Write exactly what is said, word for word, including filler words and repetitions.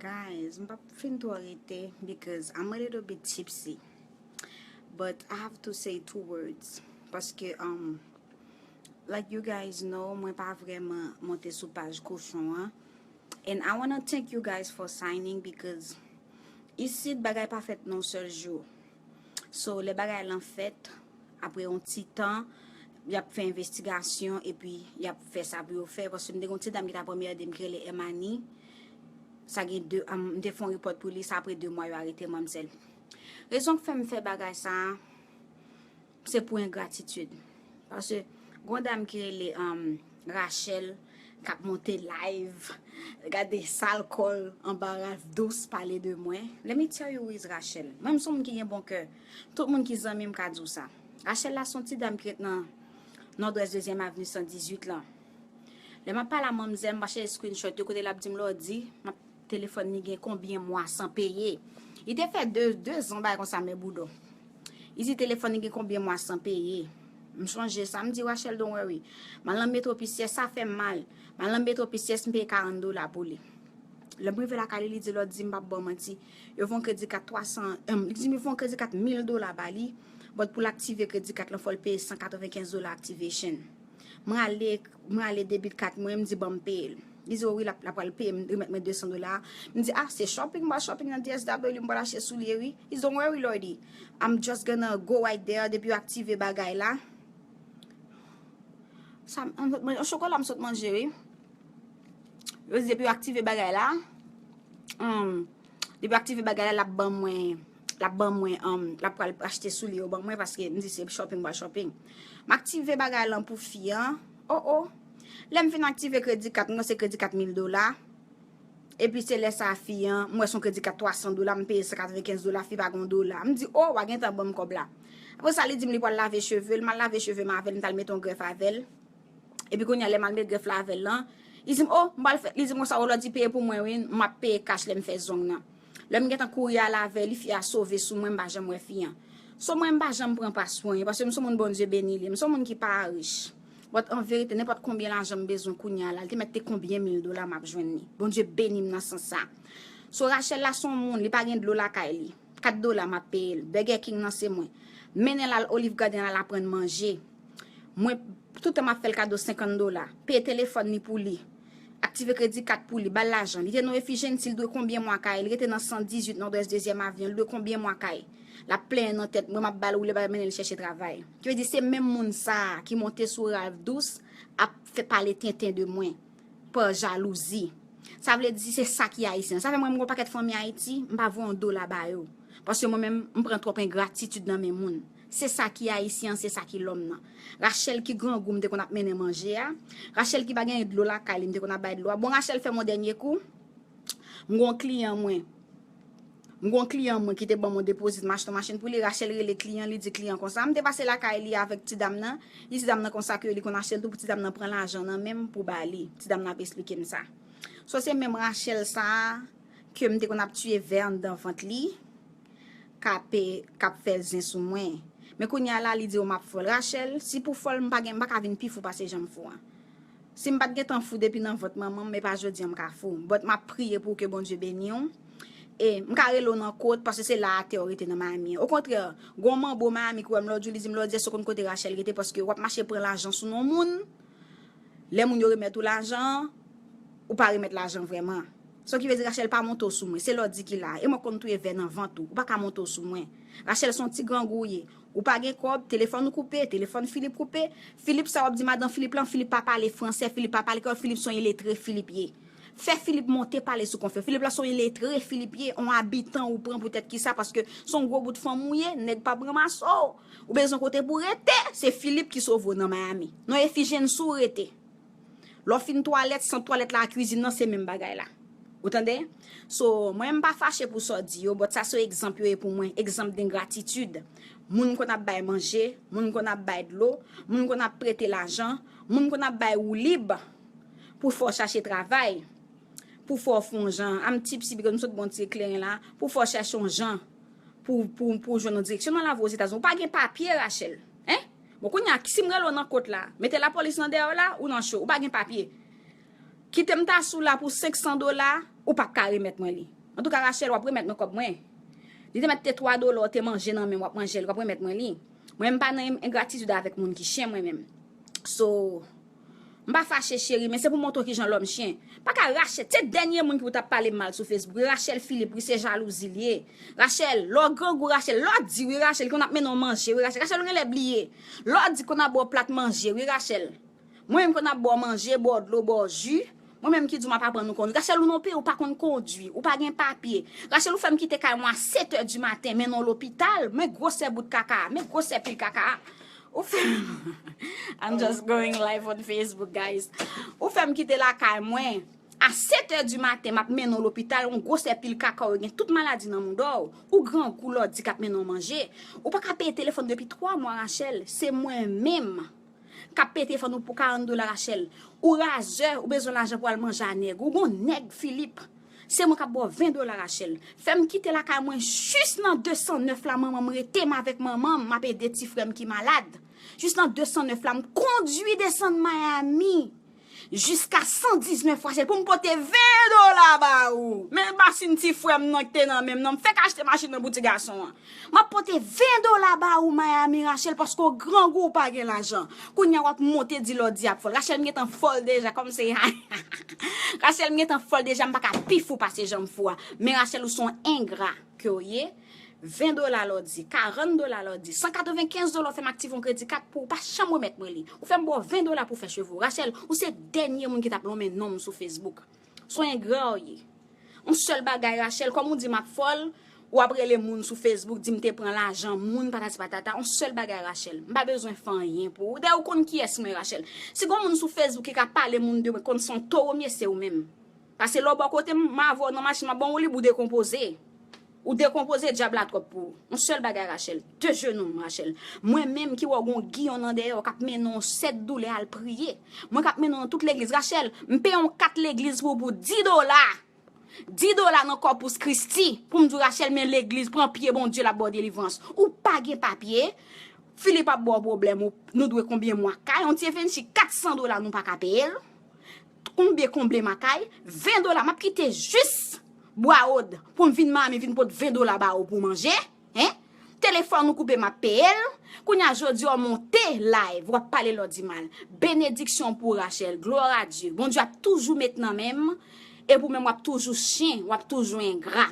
Guys, m p ap fin twò rete because I'm a little bit tipsy. But I have to say two words. Paske, um, like you guys know, mwen pa vrèman monte sou paj kochon an. And I wanna thank you guys for signing because isit bagay pa fèt nan yon sèl jou. So, lè bagay lan fèt, apre yon ti tan, y ap fè envestigasyon epi y ap fè sa pou yo fè. Paske m te gen yon ti dam ki t ap anmède m ki rele Emani. Sa gen de, um, m te fè yon repòt pou li, sa apre de mwa yo arete manmzèl. Rezon k fè m fè bagay sa a, se pou engratitid. Paske gon dam ki rele, um, Rachel k ap monte live, gade sal kò l anba Ralph Douce pale de mwen. Let me tell you who is Rachel. Mwen, m se yon moun ki gen bon kè. Tout moun ki zanmi m ka di w sa. Rachel la se yon ti dam ki ret nan Nòdwès dezyèm avni san dizuit lan. Lè m ap pale a manmzèl, m pa chèche screenshot yo, kote l ap di m lòdi, m ap telefòn li gen konbyen mwa san peye. Li te fè de, de zan bagay konsa, men boudon. Li di telefòn li gen konbyen mwa san peye. M sonje sa, m di Rachel, don't worry. M al nan Metro P C S, sa fè m mal. M al nan Metro P C S, m peye karant dola pou li. Lè m rive lakay li, li di lòdi, m p ap ba w manti, yo fè yon kredi kat twa san, em, li di m yo fè yon kredi kat mil dola ba li, but pou l aktive kredi kat lan, fò l peye san katrevenkenz dola activation. Mwen ale, mwen ale debit kat mwen, m di ban m peye l. Li di, o wi, l ap, l ap pral peye m, remèt mwen de san dola. M di, ah, se shopping, m pral shopping nan D S W, m pral achte soulye, wi. Li di, don't worry, Lordy. I'm just gonna go right there, depi yo aktive bagay la. Sa, m, m, yon chokola m sot manje, wi. Yo di, depi yo aktive bagay la, um, depi yo aktive bagay la, l ap ban mwen, l ap ban mwen, um, l ap pral achte soulye yo ban mwen, paske m di se shopping, m pral shopping. M aktive bagay lan pou fi an. Oh, oh. Lè m fin aktive kredi kat, mwen se kredi kat mil dola. Epi se lè sa fi an, m wè se yon kredi kat twa san dola, m peye san katrevenkenz dola, fi pa gen yon dola. M di, oh, w a gentan ban m kòb la. Apre sa, li di m li pral lave cheve l, m al lave cheve m avè l, m t al mete yon grèf avè l. Epi kounye a, lè m al met grèf la avè l lan, li di m, oh, m pral fè, li di m konsa, o lòdi peye pou mwen, wi, m ap peye kach lè m fè zong nan. Lè m gentan kouri al avè li, fi a sove sou mwen, m pa janm wè fi an. So mwen, m pa janm pran pa swen, paske m se yon moun Bondye beni li, m se yon moun ki pa rich. But an verite, nenpòt konbyen lajan m bezwen kounye a la, li te mèt te konbyen mil dola m ap jwenn li. Bondye beni m nan sans sa. So Rachel la se yon moun, li pa gen dlo lakay li. Kat dola m ap peye l. Burger King nan se mwen. Mennen l al Olive Garden al aprann manje. Mwen, tout tan m ap fè l kado senkant dola. Peye telefòn li pou li. Aktive kredi kat pou li, ba l lajan. Li te nan Efijeni, si l dwe konbyen mwa kay, li rete nan san dizuit Nòdwès dezyèm avni an, li dwe konbyen mwa kay. L ap plenyen nan tèt mwen, m ap ba l woule, ba l mennen l chèche travay. Ki vle di se menm moun sa a ki monte sou Ralph Douce ap fè pale tenten de mwen pa jalouzi. Sa vle di se sa ki ayisyen. Sa fè mwen, m gon pakèt fanmi Ayiti, m pa voye yon dola ba yo. Paske mwen menm, m pran twòp engratitid nan men moun. Se sa ki ayisyen an, se sa ki lòm nan. Rachel ki grangou m te konn ap mennen manje a. Rachel ki pa gen dlo lakay li, m te konn ap bay dlo a. Bon, Rachel fè m yon dènye kou. M gon kliyan mwen. M gon kliyan mwen ki te ban m yon depozit, m achte yon machin pou li. Rachel rele kliyan, li di kliyan konsa. M te pase lakay li avèk ti dam nan. Li di ti dam nan konsa ke li konn achte l tou pou ti dam nan pran lajan nan men m pou ba li. Ti dam nan ap esplike m sa. So se menm Rachel sa a ke m te konn ap tiye vè anndan vant li, k ap, k ap fè zen sou mwen. Men kounye a la, li di w m ap fò l. Rachel, si pou fò l, m pa gen, m pa ka vin pi fou pase jan m fou an. Si m pa t gentan fou depi nan vant manman m, e pa jodi a m ka fou. But m ap priye pou ke Bondye beni w. E m ka rele w nan kot, paske se la atè w rete nan Miami an. Okontrè, gon manbo Miami ki wè m lòt jou, li di m, lòt jou, èske w konn kote Rachel rete, paske w ap mache pran lajan sou non moun. Lè moun yo remèt ou lajan an, ou pa remèt lajan vrèman. So ki vle di Rachel pa monte w sou mwen. Se lòdi ki la. E mwen konn touye vè nan vant ou. Ou pa ka monte w sou mwen. Rachel se yon ti grangou w ye. Ou pa gen kòb, telefòn ou koupe, telefòn Philippe koupe. Philippe sa w ap di madan Philippe lan, Philippe pa pale fransè, Philippe pa pale kreyòl, Philippe se yon iletre Philippe ye. Fè Philippe monte pale sou konfè. Philippe la se yon iletre Philippe ye, yon abitan ou pran poutèt kisa, paske se yon gwo bout fanm ou ye, nèg p ap ranmase w. Ou bezwen kote pou rete, se Philippe ki sove w nan Miami. Non Efijeni si w rete. Lè w fin twalèt, sant twalèt la ak kwizin nan, se menm bagay la. Ou tande? So, mwen, m pa fache pou sa w di yo, but sa se egzanp yo ye pou mwen, egzanp dengratitid. Moun konn ap bay manje, moun konn ap bay dlo, moun konn ap prete lajan, moun konn ap bay woulib pou fè w chache travay, pou fè w fè yon jan, I'm tipsy because m sot bwè yon ti kleren la, pou fè w chache yon jan pou, pou, pou jwenn yon direksyon nan lavi Ozetazini. Ou pa gen papye, Rachel. Hein? Bon, kounye a, si m rele w nan kot la, mete lapolis nan dèyè w la, ou nan cho, ou pa gen papye. Kite m ta sou la pou senk san dola, Ou p ap ka remèt mwen li. Antouka, Rachel, w ap remèt mwen kòb mwen. Li te mèt te twa dola, w te manje nan men m, w ap manje l, w ap remèt mwen li. Mwen, m pa nan en-, engratitid avèk moun ki chen, mwen menm. So, m pa fache, cheri, men se pou montre w kijan lòm chen. Pa ka Rachel, se dènye moun ki pou t ap pale m mal sou Facebook. Wi, Rachel Philippe, wi, se jalouzi l ye. Rachel, lè w grangou, Rachel, lè w di, wi, Rachel, konn ap mennen w manje, wi, Rachel. Rachel, ou genlè bliye. Lè w di konn ap ba w plat manje, wi, Rachel. Mwen menm konn ap ba w manje, ba w dlo, ba w ji. Mwen menm ki di w m ap aprann ou kondwi. Rachel, ou nan peyi, ou pa konn kondwi, ou pa gen papye. Rachel, ou fè m kite kay mwen a sèt è di maten, mennen w lopital. Men gwosè bout kaka, men gwosè pil kaka. Ou fè m I'm just going live on Facebook, guys. Ou fè m kite lakay mwen a sèt è di maten, m ap mennen w lopital, yon gwosè pil kaka, ou gen tout maladi nan mouda w. Ou grangou lè w di k ap mennen w manje. Ou pa ka peye telefòn depi twa mwa, Rachel. Se mwen menm k ap peye telefòn ou pou karant dola, Rachel. Ou razè, ou bezwen lajan pou al manje a nèg. Ou gon nèg, Philippe. Se mwen k ap ba w ven dola, Rachel. Fè m kite lakay mwen jis nan de san nèf la, manman m rete m avèk manman m, m ap ede ti frè m ki malad. Jis nan de san nèf la, m kondwi desann Miami. Jiska san diznèf, Rachel, pou m pote ven dola ba ou. Men machin ti frè m nan ki te nan men m nan, m fèk achte machin nan pou ti gason an. M ap pote ven dola ba ou Miami, Rachel, paske w grangou, ou pa gen lajan. Kounye a w ap monte di lòdi ap fòl. Rachel, m gentan fòl deja, kòm se Rachel, m gentan fòl deja, m pa ka pi fou pase jan m fou a. Men Rachel, ou se yon engra ke w ye. Ven dola lòdi, karant dola lòdi, san katrevenkenz dola, w fè m aktive yon kredi kat pou ou pa janm remèt mwen li. Ou fè m ba w ven dola pou fè cheve w. Rachel, ou se dènye moun ki t ap lonmen non m sou Facebook. Se yon engra w ye. Yon sèl bagay, Rachel, kòm ou di m ap fòl, w ap rele moun sou Facebook, di m te pran lajan moun, patati patata. Yon sèl bagay, Rachel, m pa bezwen fè anyen pou ou. Dayè, ou konn kiyès mwen, Rachel. Si gon moun sou Facebook ki ka pale moun de mwen, konn se yon towo m ye, se ou menm. Paske lè w bò kote m, m avè w nan machin, m ap ban w lib, ou dekonpoze. Ou dekonpoze, dyab la twòp pou ou. Yon sèl bagay, Rachel. De jenou m, Rachel. Mwen menm ki wè w gon giyon nan dèyè w k ap mennen w sèt doulè al priye. Mwen k ap mennen w nan tout legliz. Rachel, m peye yon kat legliz pou ou pou dis dola. Dis dola nan Corpus Christi. Pou m di w, Rachel, men legliz, pran pye Bondye, l ap ba w delivrans. Ou pa gen papye. Philippe ap ba w pwoblèm, ou, nou dwe konbyen mwa kay? Yon ti Evenchi, kat san dola nou pa ka peye l. Konbyen konble makay? Ven dola. M ap kite jis Bwa Wòd pou m vin Miami, vin pot ven dola ba ou pou manje. Hein? Telefòn ou koupe, m ap peye l. Kounye a, jodi a, w monte live, w ap pale lòdi mal. Benediksyon pou ou, Rachel. Gloire à Dieu. Bondye ap toujou met nan men m. Epi ou menm, w ap toujou chen, w ap toujou engra.